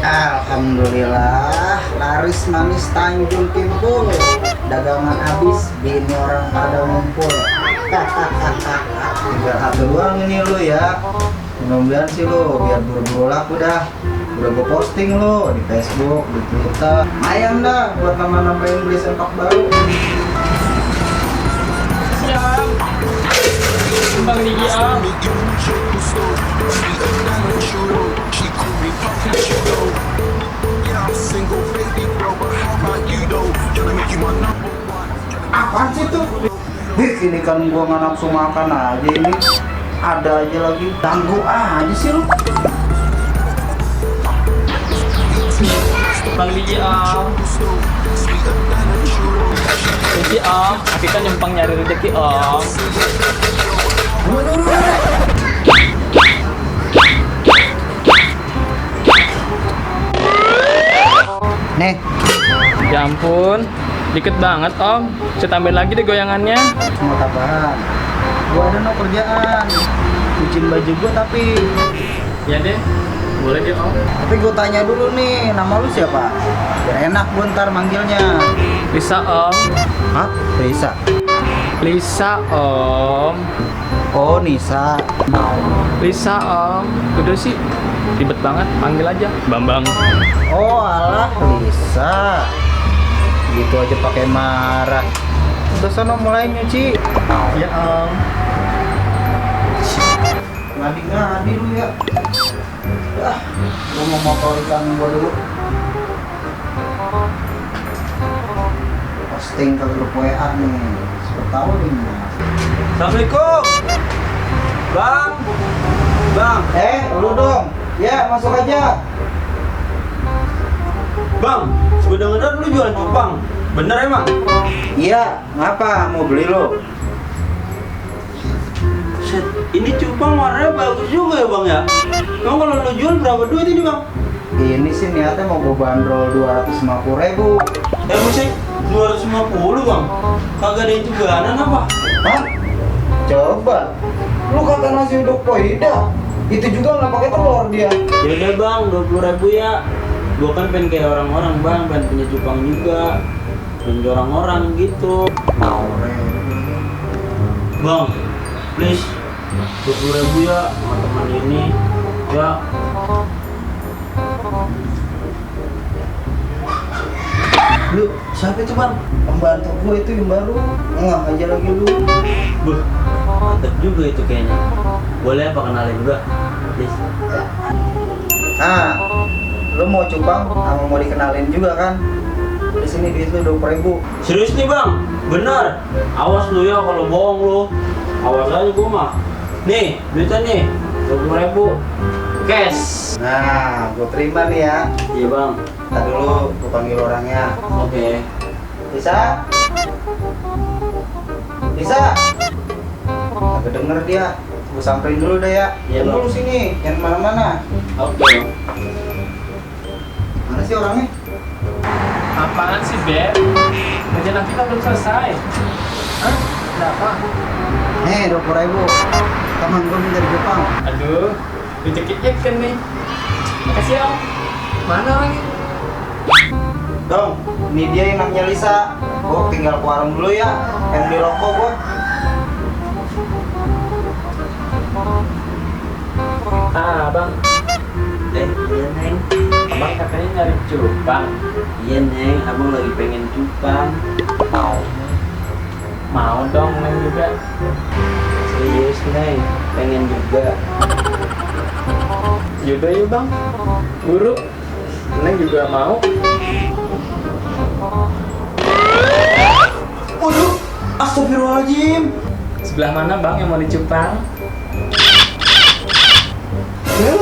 Alhamdulillah, laris manis Tanjung Kimpul. Dagangan habis, bini orang pada ngumpul. Tinggal satu doang ini lu ya. Mudah-mudahan sih lu biar buru-buru laku dah. Udah gue posting lu di Facebook, di Twitter. Lumayan dah buat nambah-nambahin beli sempak baru. Siap. Kembang gigi om. Apaan sih tuh? Ini kan gua nggak nafsu makan aja ini. Ada aja lagi, ganggu aja sih lu. Kembang gigi om. Gigi om. Kita nyempang nyari rezeki om. Nih, Ya ampun, dikit banget om. Saya tambahin lagi deh goyangannya. mau tabaran. Gua ada no kerjaan. Cuciin baju gua tapi. Ya deh, boleh deh om. Tapi gua tanya dulu nih, nama lu siapa? Biar enak gua ntar manggilnya. Lisa om. Hah? Risa? Lisa om. Oh, Nisa. Lisa om. Udah sih, ribet banget. Panggil aja Bambang. Oh, alah, Lisa. Gitu aja pakai marah. Udah sono mulai nyuci. Ya om. Ngadi-ngadi lu ya. Dah, gua mau motor ikan gua dulu. Posting ke grup WA nih. Siapa tahu nih. Assalamualaikum, Bang. Bang, Lu dong. Ya, masuk aja. Bang, gue denger lu jualan cupang. Bener emang? Iya, ngapa? Mau beli lo? Set, ini cupang warnanya bagus juga ya Bang ya? Emang kalau lu jual berapa duit ini Bang? Ini sih niatnya mau gua bandrol 250.000. Musik 250 Bang. Kagak ada yang jualan apa? Hah? Coba. Lu kata nasi uduk Poida. Itu juga nggak pakai telur dia. Yaudah Bang, 20.000 ya. Gua kan pengen kayak orang-orang Bang, pengen punya cupang juga. Pengen orang-orang gitu. Bang, please 20.000 ya sama teman ini ya. Lu siapa itu bang? Pembantu gua itu yang baru. Nggak aja lagi lu. Buh, mantep juga itu kayaknya. Boleh apa kenalin juga? Please. Nah, lu mau cupang sama mau dikenalin juga kan? Di sini duit lu 20.000. Serius nih Bang, benar. Awas lu ya kalau bohong lu. Awas aja gua mah. Nih, duitnya nih 20.000 cash. Nah, gua terima nih ya. Iya Bang. Tadi dulu gua panggil orangnya. Oke. Bisa? Bisa? Agak denger dia. Gua samperin dulu deh ya. Iya, Tunggu Bang. lu sini, jangan kemana-mana. Oke. Mana sih orangnya? Apaan sih Beb? Kerjaan kita belum selesai. Hah? Kenapa? Nih, 20.000. Teman gua minta di Jepang. Aduh, dicekik kan nih. Makasih om. Mana orangnya? Dong, ini dia yang namanya Lisa. Gua tinggal ke warung dulu ya. Pengen beli rokok gua. Ah bang, Iya Neng. abang katanya nyari cupang. Iya Neng, abang lagi pengen cupang. Mau dong neng juga. Serius Neng, pengen juga. Yaudah yuk bang, buru. Neng juga mau. Waduh, astagfirullahaladzim. Sebelah mana bang yang mau dicupang? Ya,